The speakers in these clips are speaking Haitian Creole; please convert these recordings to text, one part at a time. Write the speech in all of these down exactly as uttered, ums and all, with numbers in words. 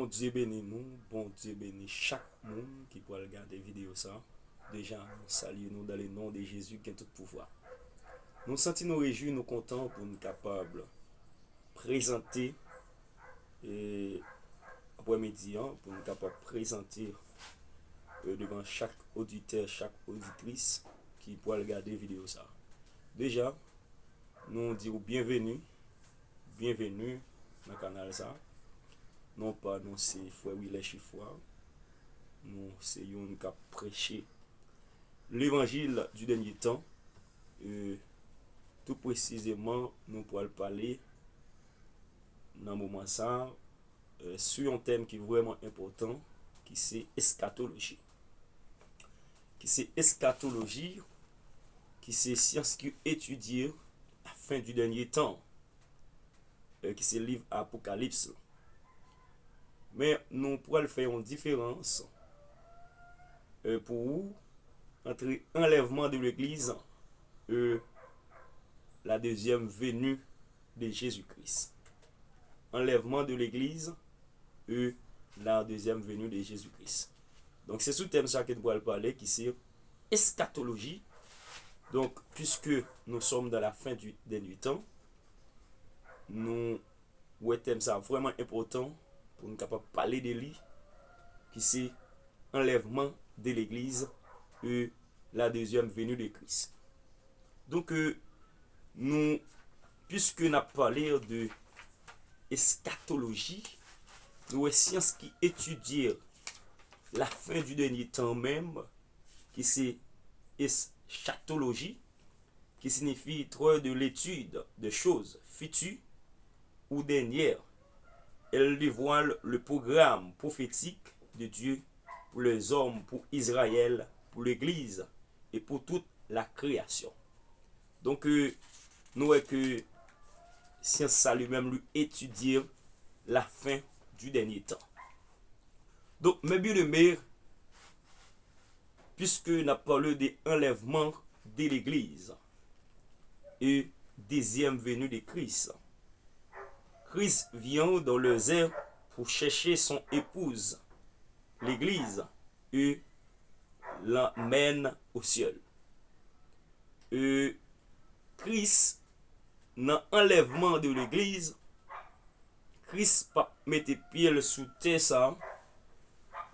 Bondye beni nou, Bondye beni chak moun ki pral gade videyo sa. Deja, nou salye nou dans le nom de Jésus ki gen tout pouvwa. Nou santi nou rejwi, nou kontan pou n kapab prezante, e, aprèmidi an, pou n kapab prezante, e, devan chak oditè, chak oditris ki pral gade videyo sa. Deja, nou di w byenveni, byenveni nan kanal sa. Non pa nou se frè Wilè Chifwa. Nou se youn k ap preche levanjil di dènye tan. E, tou presizeman, nou pral pale nan moman sa, e, sou yon tèm ki vrèman enpòtan, ki se eskatoloji. Ki se eskatoloji, ki se syans ki etidye la fen di dènye tan, e, ki se liv Apokalips la. Men nou pral fè yon diferans, e, pou ou, antre anlèvman de legliz e la dezyèm veni de Jezi Kris. Enlèvement de l'église et la deuxième venue de Jésus-Christ. Donk, se sou tèm sa ke nou pral pale, ki se eskatoloji. Donk, puisque nous sommes dans la fin du dernier temps, nou wè tèm sa vrèman enpòtan pou nou kapab pale de li, ki se enlèvement de l'église et la deuxième venue de Christ. Donk, e, nou, puisque n ap pale de eskatoloji, nou wè syans ki etidye la fen di dènye tan menm, ki se eschatologie, qui signifie étude de choses futures ou dernières. Elle dévoile le programme prophétique de Dieu pour les hommes, pour Israël, pour l'Église et pour toute la création. Donk, e, nou wè ke syans sa li menm li etidye la fen di dènye tan. Donk, mes bien-aimés, puisque n ap pale de enlèvement de l'église et deuxième venue de Christ, Christ vient dans les airs pour chercher son épouse, l'église, et l'emmène au ciel. E Kris, nan anlèvman de legliz, Kris p ap mete pye l sou tè sa,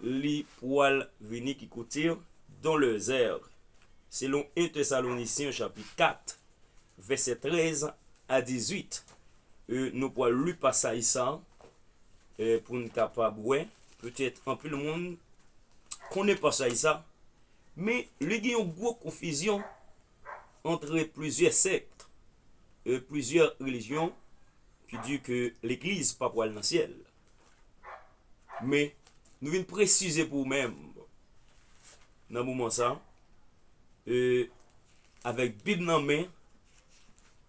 li pwal vini ki kote? Dans les airs. Selon en Thessaloniciens chapitre quatre, verset treize à dix-huit. E nou pwal li pasaj sa, e pou n kapab wè, petèt anpil moun konnen pasaj sa, men li gen yon gwo konfizyon entre plusieurs sectes et plusieurs religions qui dit que legliz pa pwal nan syèl. Men nou vin presize pou ou menm nan moman sa, e avèk Bib nan men,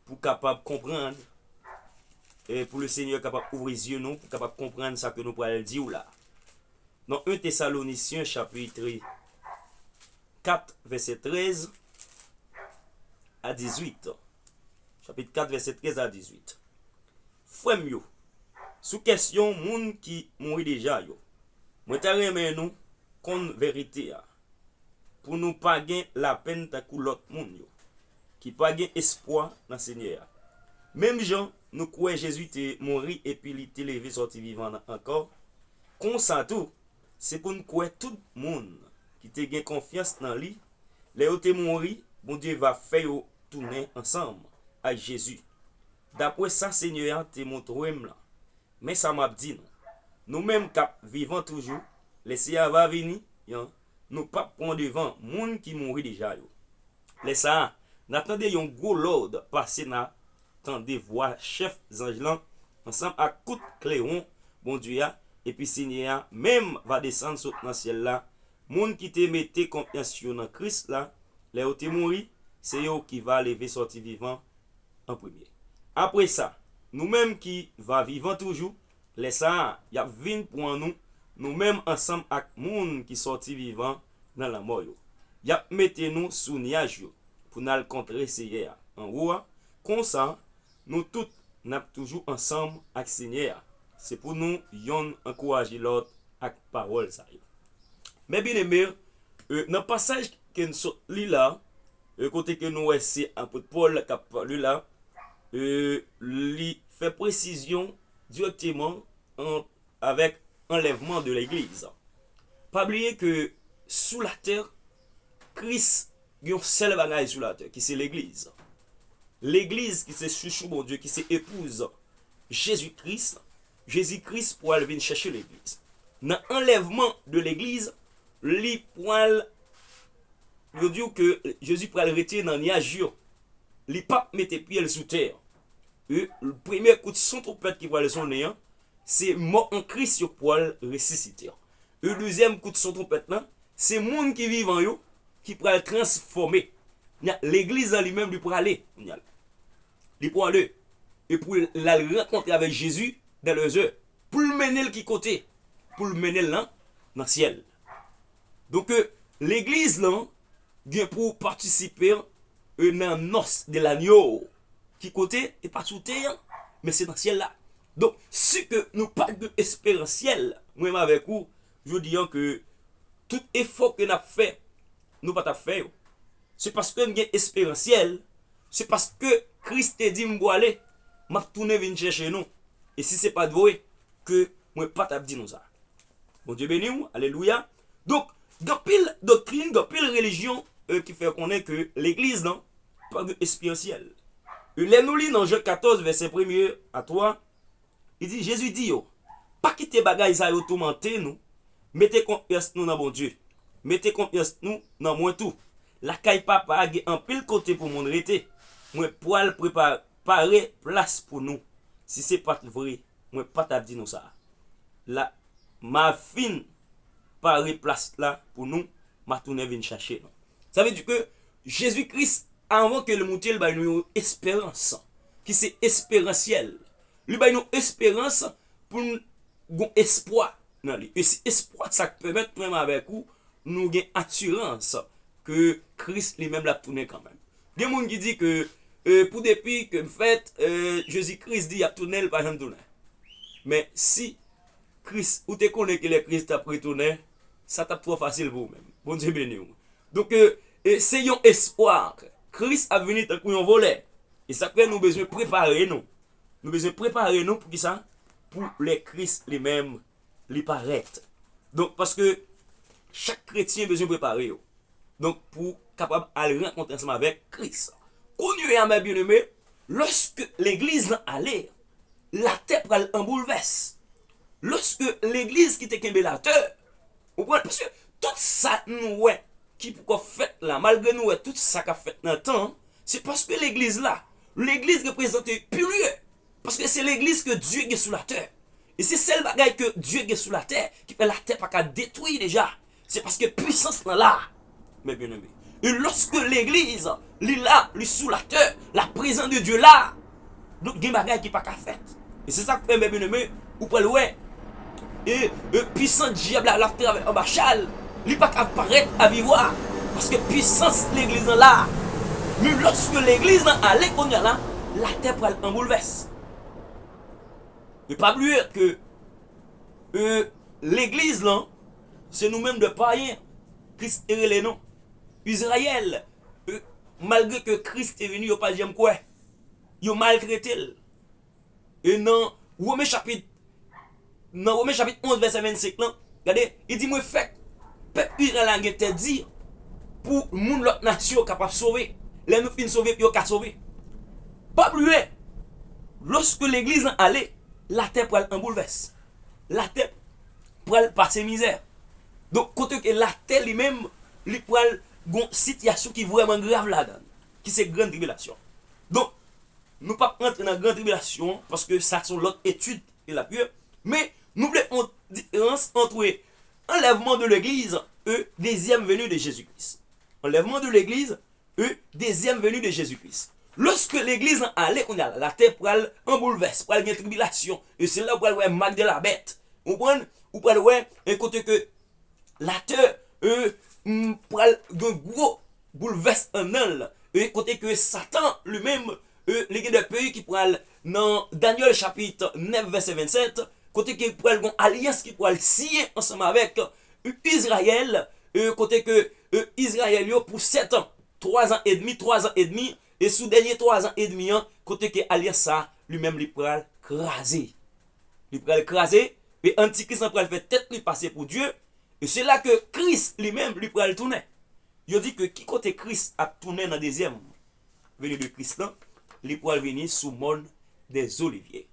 pou kapab konprann, e pou le Senyè kapab ouvri zye nou, pou kapab konprann sa ke nou pral di w la. Nan en Thessaloniciens chapitre quatre, verset treize à dix-huit. Chapit kat, vèsè trèz a dizuit. Frè m yo, sou kèsyon moun ki mouri deja yo, mwen ta renmen nou konn verite a, pou nou pa gen lapenn tankou lòt moun yo, ki pa gen espwa nan Senyè a. Menm jan nou kwè Jezi te mouri epi li te leve sòti vivan ankò, konsa tou, se pou n kwè tout moun ki te gen konfyans nan li, lè yo te mouri, Bondye va fè yo tounen ansanm ak Jezi, dapre sa Senyè a te montre m lan. Men sa m ap di nou, nou menm k ap vivan toujou, lè Senyè a va vini an, nou p ap pran devan moun ki mouri deja yo. Lè sa a, n a tande yon gwo lòd pase, n a tande vwa chèf zanj lan ansanm ak kout klewon Bondye a, epi Senyè a menm va desann sot nan syèl la. Moun ki te mete konfyans yo nan Kris la, lè yo te mouri, se yo ki va leve sòti vivan an premye. Apre sa, nou menm ki va vivan toujou, lè sa a, y ap vin pran nou, nou menm ansanm ak moun ki sòti vivan nan lanmò yo. Y ap mete nou sou nyaj yo pou n al kontre Senyè a anwo a. Konsa, nou tout, n ap toujou ansanm ak Senyè a. Se pou nou yonn ankouraje lòt ak pawòl sa yo. Men byeneme, e, nan pasaj ke n sot li la, e, kote ke nou wè se apot Pòl k ap pale la, e, li fè presizyon dirèkteman an, avèk anlèvman de legliz. Pa bliye ke sou latè, Kris gen yon sèl bagay sou latè, ki se legliz. Legliz ki se chouchou Bondye, ki se epouz Jezi Kris, Jezi Kris pral vin chèche legliz. Nan anlèvman de legliz, li pral, yo di w ke Jezi pral rete nan nyaj yo. Li p ap mete pye l sou tè. E premye kout son twonpèt ki pral sonnen an, se mò an Kris yo pral resisite. E dezyèm kout son twonpèt lan, se moun ki vivan yo ki pral transfòme. Nya, legliz lan li menm li prale. Nya, li prale. E pou l al rankontre avèk Jezi dans les airs. Pou l mennen l ki kote? Pou l mennen l nan, nan syèl. Donk, e, legliz lan gen pou patisipe, e, nan nòs de lanyo. Ki kote? E pa sou tè an, men se nan syèl la. Donk, si ke nou pa t gen esperans syèl, mwen menm avèk ou, jodi an ke tout efò ke n ap fè, nou pa t ap fè yo. Se paske n gen esperans syèl, se paske Kris te di m pwale, m ap tounen vin chèche nou. E si se pa t vre, ke mwen pa t ap di nou sa. Bondye beni w, alelouya. Donk, gen anpil doktrin, gen anpil relijyon, e, ki fè konnen ke legliz lan pa gen esperans syèl. E lè nou li nan Jan katòz, vèsè premye a twa, li di, Jezi di yo, pa kite bagay sa yo toumante nou, mete konfyans nou nan Bondye, mete konfyans nou nan mwen tou. Lakay Papa a gen anpil kote pou moun rete, mwen pral prepare pare plas pou nou. Si se pa t vre, mwen pa t ap di nou sa. La, m a fin pare plas la pou nou, m a tounen vin chache nou. Sa vle di ke Jezi Kris, anvan ke l moute, l bay nou yon esperans, ki se esperansye. Li bay nou esperans pou n gen espwa nan li. E se espwa sa k pèmèt mwen avèk ou nou gen asirans ke Kris li menm l ap tounen kanmenm. Gen moun ki di ke, e, pou depi ke m fèt, e, Jezi Kris di l ap tounen, l pa janm tounen. Men si Kris, ou te konnen ki lè Kris t ap retounen, sa t ap twò fasil pou ou menm. Bondye beni w. Donk, e, e se yon espwa. Kris ap vini tankou yon vòlè. E sa k fè nou bezwen prepare nou. Nou bezwen prepare nou pou kisa? Pou lè Kris li menm li parèt. Donk, paske chak kretyen bezwen prepare yo. Donk, pou kapab al rankontre ansanm avèk Kris. Kounye a, mè byeneme, lòske legliz lan ale, latè pral an boulvès. Lòske legliz ki te kenbe latè, ou konprann? Paske tout sa nou wè ki poko fèt la, malgre nou wè tout sa k ap fèt nan tan, se paske legliz la, legliz reprezante pilye. Paske se legliz ke Dye gen sou latè. E se sèl bagay ke Dye gen sou latè ki fè latè pa ka detwi deja. Se paske pwisans lan la, mè byeneme. E lòske legliz, li la, li sou latè, la prezans de Dye la, donk gen bagay ki pa ka fèt. E se sa k fè, mè byeneme, ou pral wè, e, e pwisans dyab la, l ap travay anba chal, li pa ka parèt a vivwa, paske pwisans legliz lan la. Men lòske legliz lan ale kounye a la, latè pral an boulvès. E pa bliye ke, e, legliz lan, se nou menm de payen. Kris te rele nou Izrayèl. E, malgre ke Kris te vini, yo pa t janm kwè. Yo maltrete l. E nan Women chapit, nan Women chapit onz vèsè vennsenk lan, gade, li di, mwen fè pèp Izrayèl la gen tèt di pou moun lòt nasyon yo kapab sove. Lè nou fin sove, yo ka sove. Pa bliye, lòske legliz lan ale, latè pral an boulvès. Latè pral pase mizè. Donk, kote ke latè li menm, li pral gon sitiyasyon ki vrèman grav ladan l, ki se grann tribilasyon. Donk, nou p ap rantre nan grann tribilasyon an, paske sa se yon lòt etid ke l ap ye. Men, nou vle fè yon diferans ant anlèvman de legliz e dezyèm veni de Jezi Kris. Anlèvman de legliz e dezyèm veni de Jezi Kris. Lòske legliz lan ale kounye a la, latè pral an boulvès, pral gen tribilasyon. E se la ou pral wè mak de la bèt. Ou konprann? Ou pral wè, e kote ke latè, e, m, pral gen gwo boulvès anndan l. E kote ke Satan, li menm, e, li gen de peyi ki pral nan Danyèl chapit nèf vèsè vennsèt, kote ke pral gen yon alyans ki pral siyen ansanm avèk, e, Izrayèl, e, kote ke, e, Izrayèl yo pou sèt an, twa zan edmi, twa zan edmi, e sou dènye twa zan edmi an, kote ke alyans sa, li menm li pral kraze. Li pral kraze, e antikris lan pral fè tèt li pase pou Dye, e se la ke Kris li menm li pral tounen. Yo di ke ki kote Kris ap tounen nan dezyèm veni de Kris lan, li pral vini sou mòn dèzolivye.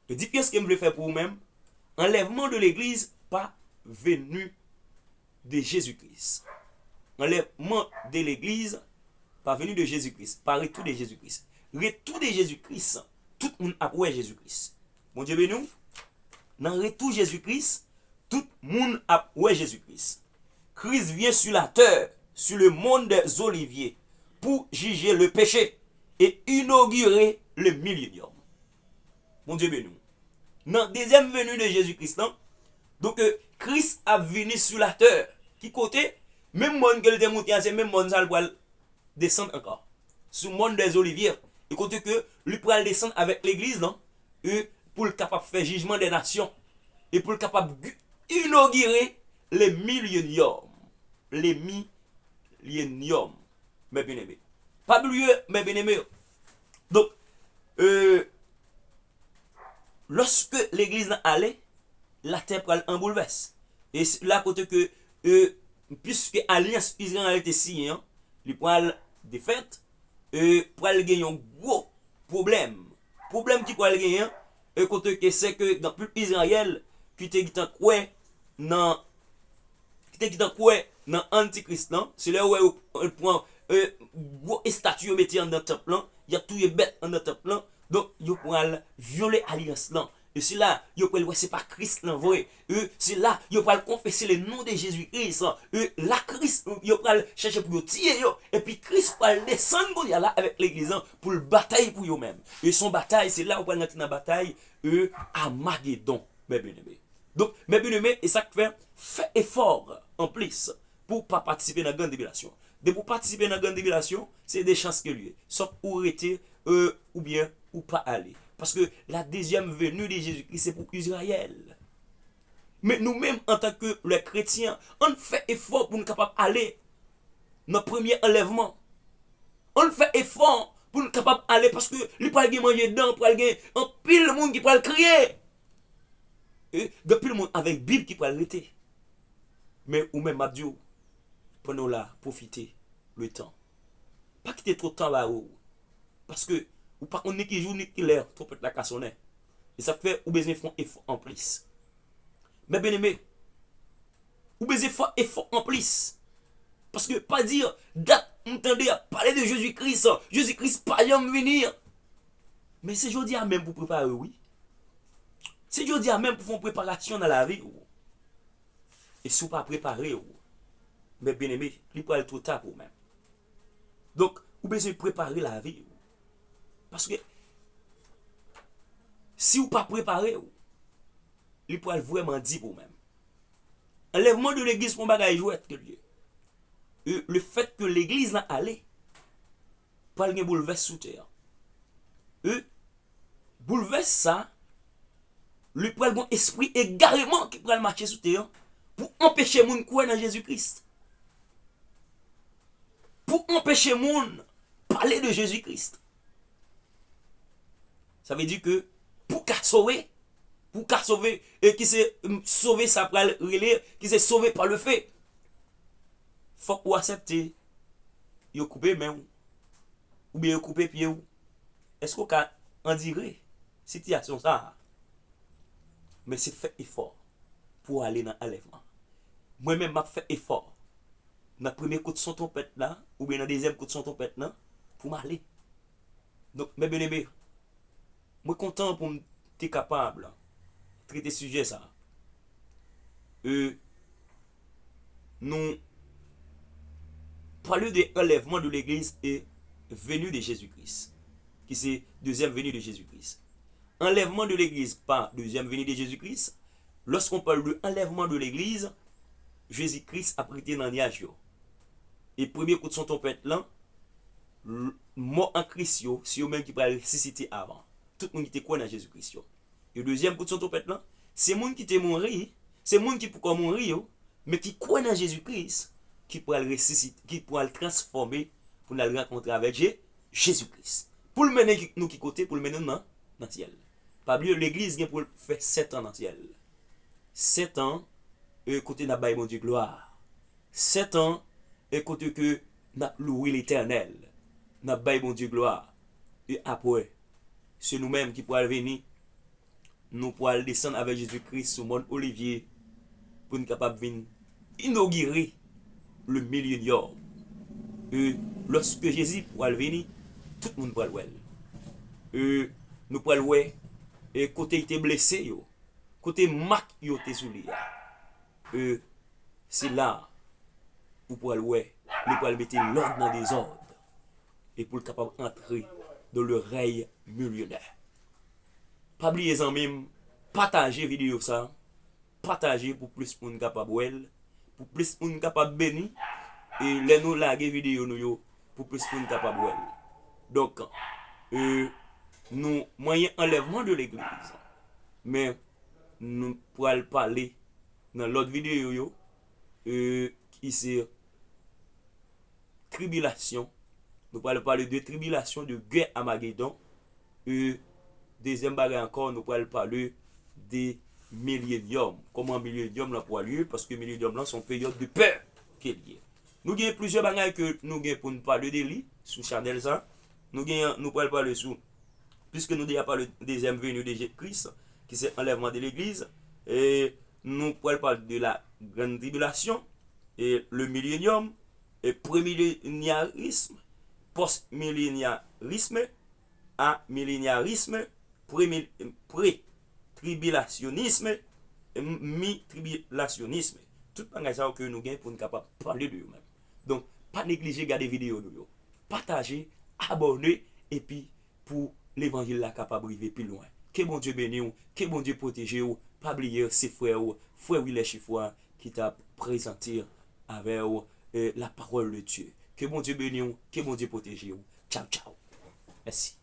Yo di pyès ke m vle fè pou ou menm, anlèvman de legliz pa veni de Jezi Kris. Anlèvman de legliz pa veni de Jezi Kris, pa retou de Jezi Kris. Retou de Jezi Kris, tout moun ap wè Jezi Kris. Bondye beni w. Nan retou Jezi Kris, tout moun ap wè Jezi Kris. Christ vient sur la terre, sur le monde des Oliviers, pour juger le péché et inaugurer le millénium. Bondye beni w. Nan dezyèm veni de Jezi Kris lan, donk, e, Kris ap vini sou latè. Ki kote? Menm mòn ke l te monte a, se menm mòn sa l pral desann ankò. Sou mòn dèzolivye. E kote ke li pral desann avèk legliz lan, e pou l kapab fè jijman dè nasyon. E pou l kapab inogire le milenyòm. Le milenyòm. Mè byeneme. Pa bliye, mè byeneme. Donk, e, lòske legliz lan ale, latè pral an boulvès. E se la kote ke, e, piske alyans Izrayèl te siyen an, li pral defèt, e, pral gen yon gwo pwoblèm. Pwoblèm ki pral genyen, e, kote ke se ke gen anpil Izrayèl ki te gentan kwè nan, ki te gentan kwè nan antikris lan, se lè ou wè yo pran, e, gwo estati yo mete anndan tanp lan, y ap touye bèt anndan tanp lan, donk yo pral vyole alyans lan. E se la yo pral wè se pa Kris lan vre. E se la yo pral konfese le non de Jezi Kris. E la Kris, yo pral chèche pou yo tiye yo. Epi Kris pral desann kounye a la avèk legliz lan pou l batay pou yo menm. E se yon batay, se la yo pral rantre nan batay, e, Amagedon, mè byeneme. Donk, mè byeneme, e sa k fè, fè efò anplis pou w pa patisipe nan grann tribilasyon. Depi w patisipe nan grann tribilasyon, se de chans ke l ye. Sòf ou rete, e, oubyen ou pa ale. Paske la dezyèm veni de Jezikri se pou Izrayèl. Men nou menm, antanke lè kretyen, ann fè efò pou n kapab ale nan premye anlèvman. Ann fè efò pou n kapab ale, paske li pral gen manje dan, pral gen anpil moun ki pral kriye. E gen anpil moun avèk Bib ki pral rete. Men ou menm, m ap di w, pandan w la, pwofite letan. Pa kite twòp tan bare w. Paske ou pa konn ni ki jou ni ki lè twonpèt la ka sonnen. E sa k fè ou bezwen fè yon efò anplis. Mè byeneme, ou bezwen fè efò anplis. Paske pa di, dat m tande y ap pale de Jezi Kris, Jezi Kris pa janm vini. Men se jodi a menm pou prepare w, wi. Se jodi a menm pou fè yon preparasyon nan lavi w. E si w pa prepare w, mè byeneme, li pral twò ta pou ou menm. Donk, ou bezwen prepare lavi w. Paske, si w pa prepare w, li pral vrèman di pou ou menm. Anlèvman de legliz pa yon bagay jwèt ke l ye. E lefèt ke legliz lan ale, pral gen boulvès sou tè a. E boulvès sa, li pral gen espri egareman ki pral mache sou tè a pou anpeche moun kwè nan Jezi Kris. Pou anpeche moun pale de Jezi Kris. Sa vle di ke pou ka sove, pou ka sove, e ki se, mm, sove sa pral rele, ki se sove pa le fe. Fòk ou aksepte yo koupe men w, oubyen yo koupe pye w. Èske w ka andire sitiyasyon sa a? Men se fè efò pou w ale nan anlèvman. Mwen menm, m ap fè efò. Nan premye kout son twonpèt la, oubyen nan dezyèm kout son twonpèt lan, pou m ale. Donk, mè byeneme, mwen kontan pou m te kapab trete sijè sa a. E nou pale de anlèvman de legliz e veni de Jezi Kris, ki se dezyèm veni de Jezi Kris. Anlèvman de legliz pa dezyèm veni de Jezi Kris, lòske w pale de anlèvman de legliz, Jezi Kris ap rete nan nyaj yo. E premye kout son twonpèt lan, l-, mò an Kris yo, se yo menm ki pral resisite avan. Tout moun ki te kwè nan Jezi Kris yo. E dezyèm kout son twonpèt lan, Se moun ki te mouri, se moun ki poko mouri yo, men ki kwè nan Jezi Kris, ki pral resisite, ki pral transfòme pou n al rankontre avèk Je, Jezi Kris. Pou l mennen ki- nou ki kote, pou l mennen nou nan, nan syèl. Pa bliye, legliz gen pou l fè sèt an nan syèl. Sèt an, e, kote n ap bay Bondye glwa. Sèt an, e kote ke n ap louwe Letènèl. N ap bay Bondye glwa. E apre, se nou menm ki pral vini. Nou pral desann avèk Jezi Kris sou Mòn Olivye pou n kapab vin inogire le milenyòm. E lòske Jezi pral vini, tout moun pral wè l. E nou pral wè, e kote l te blese yo, kote mak yo te sou li a. E se la ou pral wè, li pral mete lòd nan dezòd. E pou l kapab antre dans le règne millionnaire. Pa bliye, zanmi m, pataje videyo sa, pataje pou plis moun kapab wè l, pou plis moun kapab beni, e lè nou lage videyo nou yo, pou plis moun kapab wè l. Donk, e, nou, mwen gen anlèvman de legliz, men nou pral pale nan lòt videyo yo, e, ki se tribilasyon. Nou pral pale de tribilasyon, de gè Amagedon. E dezyèm bagay ankò, nou pral pale de milenyòm. Kòman milenyòm lan pral ye? Paske milenyòm lan se yon peryòd de pè ke l ye. Nou gen plizyè bagay ke nou gen pou n pale de li sou chanèl sa. Nou gen, nou pral pale sou, piske nou deja pale dezyèm veni de Jezi Kris, ki se anlèvman de legliz, e nou pral pale de la grande tribulation, e le milenyòm, e premilenialisme, postmilenarisme, amillennialisme, pretribulationnisme, mitribulationnisme. Tout bagay sa yo ke nou gen pou n kapab pale de yo menm. Donk, pa neglije gade videyo nou yo. Pataje, abòne, epi pou levanjil la kapab rive pi lwen. Ke Bondye beni w, ke Bondye pwoteje w. Pa bliye, se frè w, frè Wilè Chifwa, ki t ap prezante avè w, e, la parole de Dieu. Ke Bondye beni w, ke Bondye pwoteje w. Tchaw, tchaw. Mèsi.